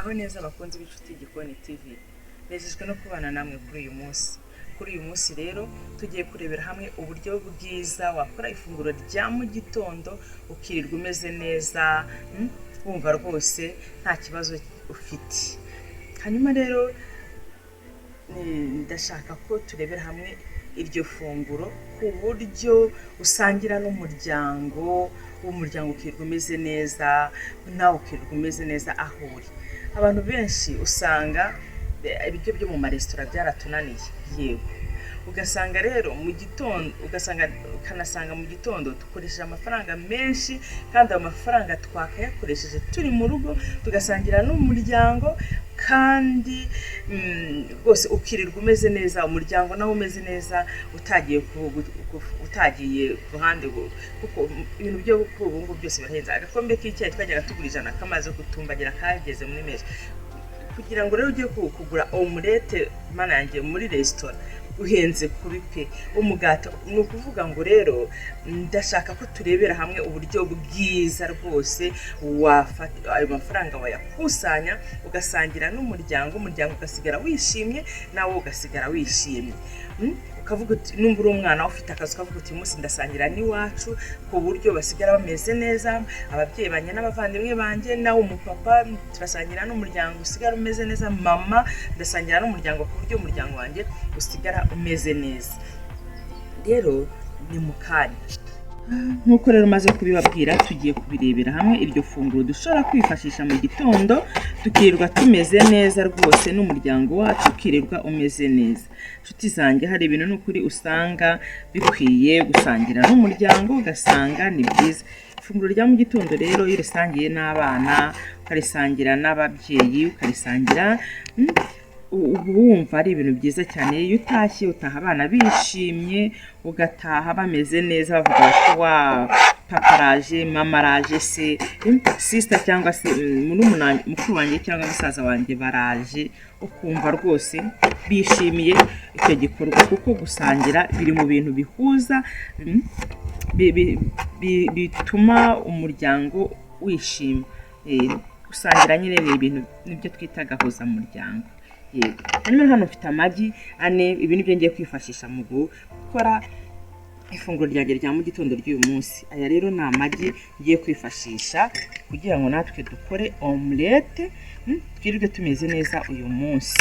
Muraho neza abakunzi b'Inshuti Igikoni TV, nejejwe no kubana namwe kuri uyu munsi. Kuri uyu munsi rero tugiye kurebera hamwe uburyo bwiza wakora ifunguro rya mu gitondo ukirirwa umeze neza, wumva rwose nta kibazo ufite. Hanyuma rero ndashaka ko turebera hamwe iryo funguro ku buryo usangira n'umuryango, umuryango ukirirwa umeze neza, nawe ukirirwa umeze neza aho uri. Abantu benshi usanga ibiryo byo mu maresitora byaratunaniye, yego. Ugasanga rero mu gitondo, ukanasanga mu gitondo dukoresheje amafaranga menshi, kandi ayo mafaranga twakayakoresheje turi mu rugo tugasangira n'umuryango, kandi rwose ukirirwa umeze neza, umuryango nawo umeze neza, utagiye ku ruhande, kuko ibintu byo kuri ubu ngubu byose birahenze. Agakombe k'icyayi twajyaga tugura 100 kamaze gutumbagira kageze muri menshi. Kugira ngo rero ujye kugura omelette mana yanjye muri resitora uhenze kuri pe, umugati. Ni ukuvuga ngo rero ndashaka ko turebera hamwe uburyo bwiza rwose wafata ayo mafaranga wayakusanya ugasangira n'umuryango, umuryango ugasigara wishimye, nawe ugasigara wishimye. Ukavuga uti numva uri umwana ufite akazi, ukavuga uti uyu munsi ndasangira n'iwacu ku buryo basigara bameze neza, ababyeyi banjye n'abavandimwe banjye, nawe umupapa turasangira n'umuryango usigara umeze neza, mama ndasangira n'umuryango ku buryo umuryango wanjye usigara umeze neza. Rero ni mu kanya nk'uko rero maze kubibabwira, tugiye kubirebera hamwe iryo funguro dushobora kwifashisha mu gitondo tukirirwa tumeze neza rwose, n'umuryango wacu ukirirwa umeze neza. Inshuti zanjye, hari ibintu n'ukuri usanga bikwiye gusangira n'umuryango, ugasanga ni byiza. Ifunguro rya mu gitondo rero iyo urisangiye n'abana, ukarisangira n'ababyeyi, ukarisangira uba wumva ari ibintu byiza cyane. Iyo utashye utaha abana bishimye, ugataha bameze neza, bavuga bati wa papa araje, mama araje, se sister cyangwa se murumuna mukuru wanjye cyangwa musaza wanjye baraje, ukumva rwose bishimiye icyo gikorwa, kuko gusangira biri mu bintu bihuza, bituma umuryango wishima. Gusangira nyine ni ibintu nibyo twita gahuzamuryango. Yego. Hanyuma hano mfite amagi 4, ibi nibyo ngiye kwifashisha mu gukora ifunguro ryanjye rya mu gitondo ry'uyu munsi. Aya rero ni amagi ngiye kwifashisha kugira ngo natwe dukore omelette, twirirwe tumeze neza uyu munsi,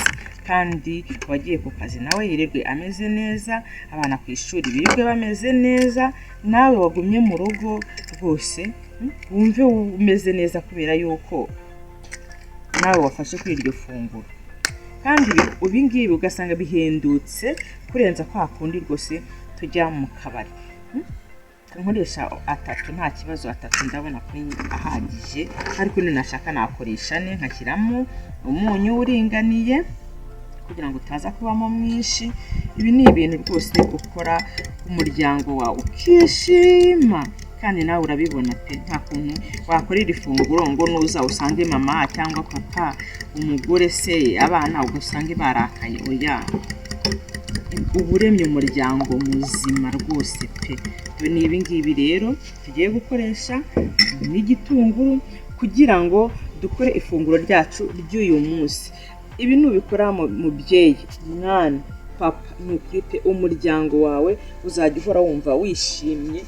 kandi uwagiye ku kazi nawe yirirwe ameze neza, abana ku ishuri birirwe bameze neza, nawe wagumye mu rugo rwose, wumve umeze neza kubera yuko nawe wafashe kuri iryo funguro. Kandi ibi ngibi ugasanga bihendutse kurenza kwa kundi rwose tujya mu kabari. Nkoresha 3 nta kibazo, 3 ndabona ko ahagije, ariko ninashaka nakoresha 4, nkashyiramo umunyu uringaniye kugira ngo utaza kubamo mwinshi. Ibi ni ibintu rwose ukora umuryango wawe ukishima, kandi nawe urabibona pe. Nta kuntu wakora iri funguro ngo nuza usange mama cyangwa papa, umugore se, abana ugasange barakaye. Oya, uba uremye umuryango muzima rwose pe. Ni ibi ngibi rero tugiye gukoresha n'igitunguru kugira ngo dukore ifunguro ryacu ry'uyu munsi. Ibi nubikora mubyeyi, mwana, papa, ni ukuri pe, umuryango wawe uzajya uhora wumva wishimye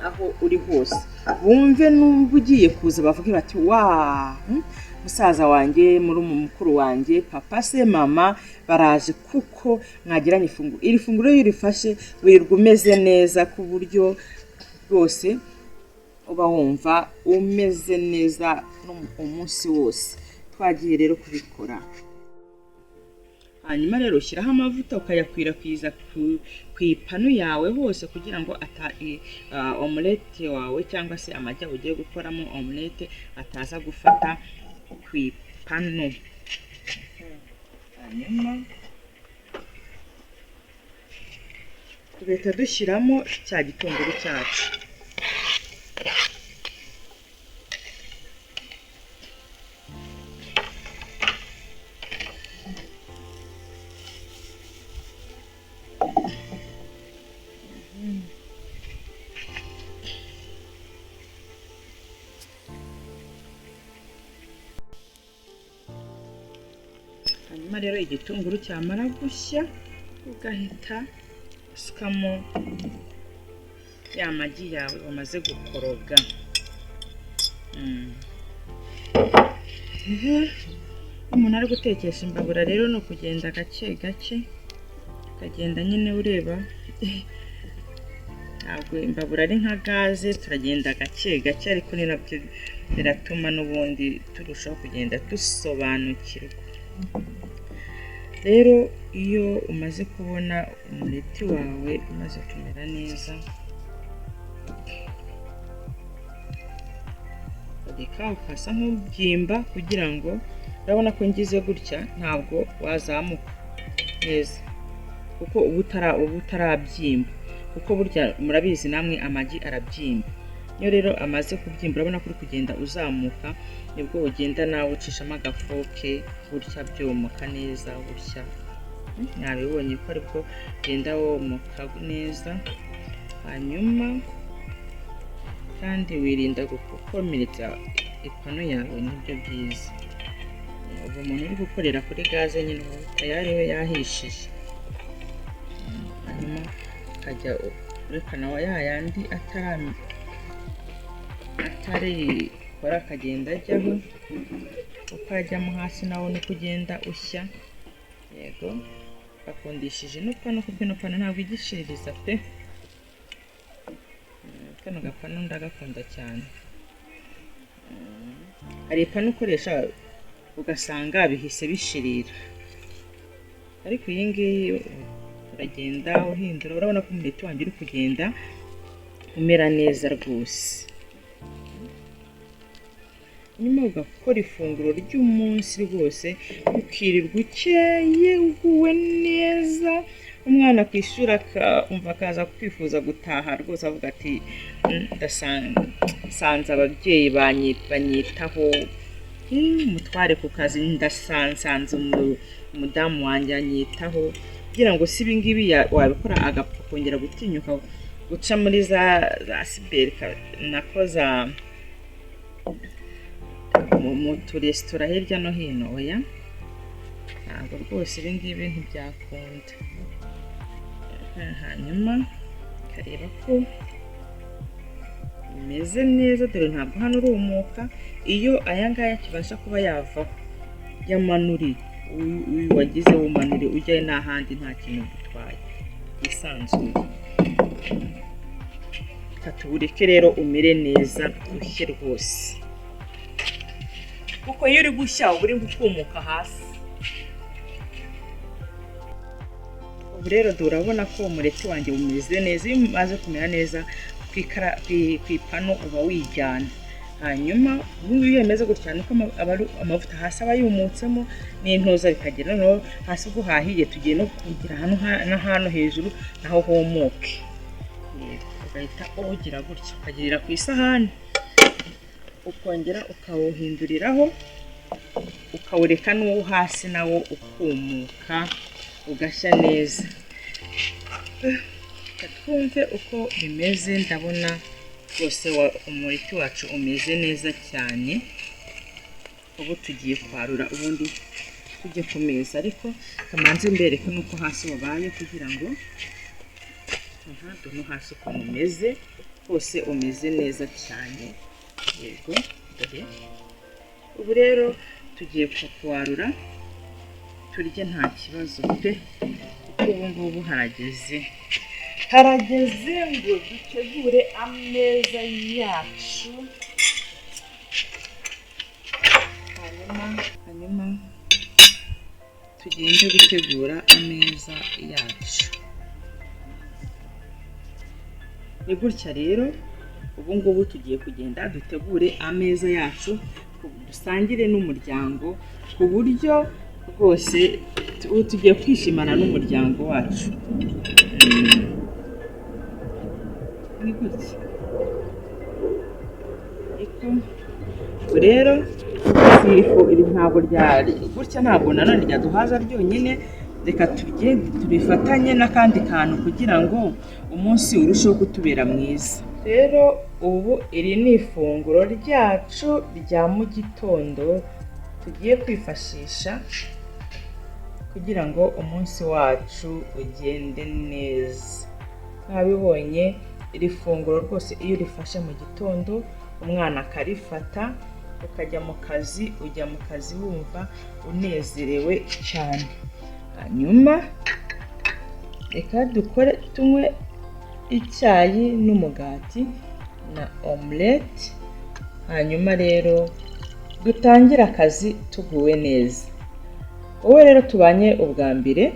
aho uri hose. Bumve numva ugiye kuza bavuge bati wa musaza wanjye, mukuru wanjye, papa se, mama baraje, kuko mwagiranye ifunguro. Iri funguro iyo urifashe wirirwa umeze neza ku buryo rwose uba wumva umeze neza umunsi wose. Twagiye rero kubikora. Hanyuma rero ushyiraho amavuta ukayakwirakwiza ku ipanu yawe hose kugira ngo omelette wawe cyangwa se amagi ugiye gukoramo omelette ataza gufata ku ipanu. Hanyuma tugahita dushyiramo cya gitunguru cyacu. Hanyuma rero igitunguru cyamara gushya ugahita usukamo ya magi yawe wamaze gukoroga. Umuntu ari gutekesha imbabura rero ni ukugenda gake gake, ukagenda nyine ureba, ntabwo imbabura ari nka gaze, turagenda gake gake, ariko ni nabyo biratuma n'ubundi turushaho kugenda dusobanukirwa. Rero iyo umaze kubona umureti wawe umaze kumera neza, reka ukasa nk'ubyimba kugira ngo, urabona ko ngize gutya ntabwo wazamuka neza, kuko uba utarabyimba, kuko burya murabizi namwe amagi arabyimba. Iyo rero amaze kubyimba urabona ko uri kugenda uzamuka, nibwo ugenda nawe ucishamo agafoke gutya byomoka neza gutya. Mwabibonye ko aribwo ugenda womoka neza. Hanyuma kandi wirinda gukomeretsa ipanu yawe, nibyo byiza. Ubu umuntu uri gukorera kuri gaze nyine ubu tayari we yahishije. Hanyuma ukajya ureka nawe ya yandi atarikora akagenda ajyaho, uko ajyamo hasi nawo niko ugenda ushya. Yego, bakundishije ino panu kuko ino panu ntabwo igishiririza pe. Kano gapanu ndagakunda cyane. Hari ipanu ukoresha ugasanga bihise bishirira, ariko iyi ngiyi uragenda uhindura, urabona ko umureti wanjye uri kugenda umera neza rwose. Nyuma ugakora ifunguro ry'umunsi rwose, ukirirwa ukeye uguwe neza, umwana ku ishuri akumva akaza kwifuza gutaha rwose, avuga ati ndasanze ababyeyi banyitaho, umutware ku kazi ndasanze umudamu wanjye anyitaho, kugira ngo si ibi ngibi wabikora agapfa kongera gutinyuka guca muri za siberi nako za mu turesitora hirya no hino. Oya, ntabwo rwose ibi ngibi ntibyakunda. Hanyuma ukareba ko bimeze neza, dore ntabwo hano urumuka. Iyo aya ngaya akibasha kuba yavaho yamanuri, uyu wagize wumanure ujyayo n'ahandi nta kintu gutwaye, yisanzuye. Reka tuwureke rero umere neza ushye rwose, kuko iyo uri gushya uba uri gukumuka hasi. Ubu rero urabona ko umureti wanjye umeze neza. Iyo umaze kumera neza ku ipanu uba wijyana. Hanyuma ubu iyo bimeze gutya niko amavuta hasi aba yumutsemo n'intuza bikagera noneho hasi ubwo hahiye, tugiye no kugira no hano hejuru naho homoke. Ugahita uwugira gutya ukagirira ku isahani, ukongera ukawuhinduriraho, ukawureka n'uwo hasi nawo ukumuka ugashya neza. Twumve uko bimeze. Ndabona rwose umureti wacu umeze neza cyane. Ubu tugiye kwarura ubundi tujye ku meza, ariko kamanze mbereke n'uko hasi wabaye, kugira ngo no hasi ukuntu umeze hose umeze neza cyane. Yego, dore ubu rero tugiye kuwarura turye nta kibazo pe, kuko ubu ngubu harageze ngo dutegure ameza yacu. Hanyuma tugende gutegura ameza yacu. Ni gutya rero ubu ngubu tugiye kugenda dutegure ameza yacu, dusangire n'umuryango ku buryo rwose ubu tugiye kwishimana n'umuryango wacu. Ni gutya. Ariko ubu rero ifu iri ntabwo ryari gutya, ntabwo nanone ryaduhaza ryonyine, reka turye tubifatanye n'akandi kantu kugira ngo umunsi urusheho kutubera mwiza. Rero ubu iri ni ifunguro ryacu rya mu gitondo tugiye kwifashisha. kugira ngo umunsi wacu ugende neza. Mwabibonye, iri funguro rwose iyo urifashe mu gitondo, umwana akarifata, ukajya mu kazi, ujya mu kazi wumva unezerewe cyane. Hanyuma reka dukore, tunywe icyayi n'umugati na omelette, hanyuma rero dutangire akazi tuguwe neza. Wowe rero tubanye ubwa mbere,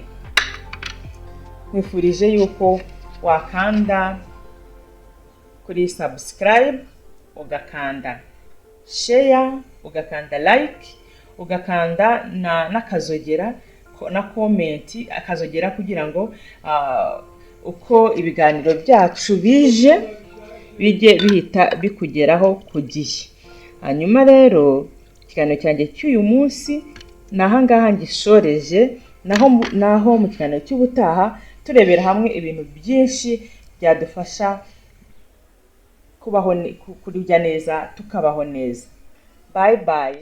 nkwifurije yuko wakanda kuri subscribe, ugakanda share, ugakanda like, ugakanda n'akazogera na comment, akazogera, kugira ngo uko ibiganiro byacu bije bijye bihita bikugeraho ku gihe. Hanyuma rero ikiganiro cyanjye cy'uyu munsi ni ahangaha ngishoreje, naho mu kiganiro cy'ubutaha turebera hamwe ibintu byinshi byadufasha kubaho, kurya neza, tukabaho neza. Bye bye.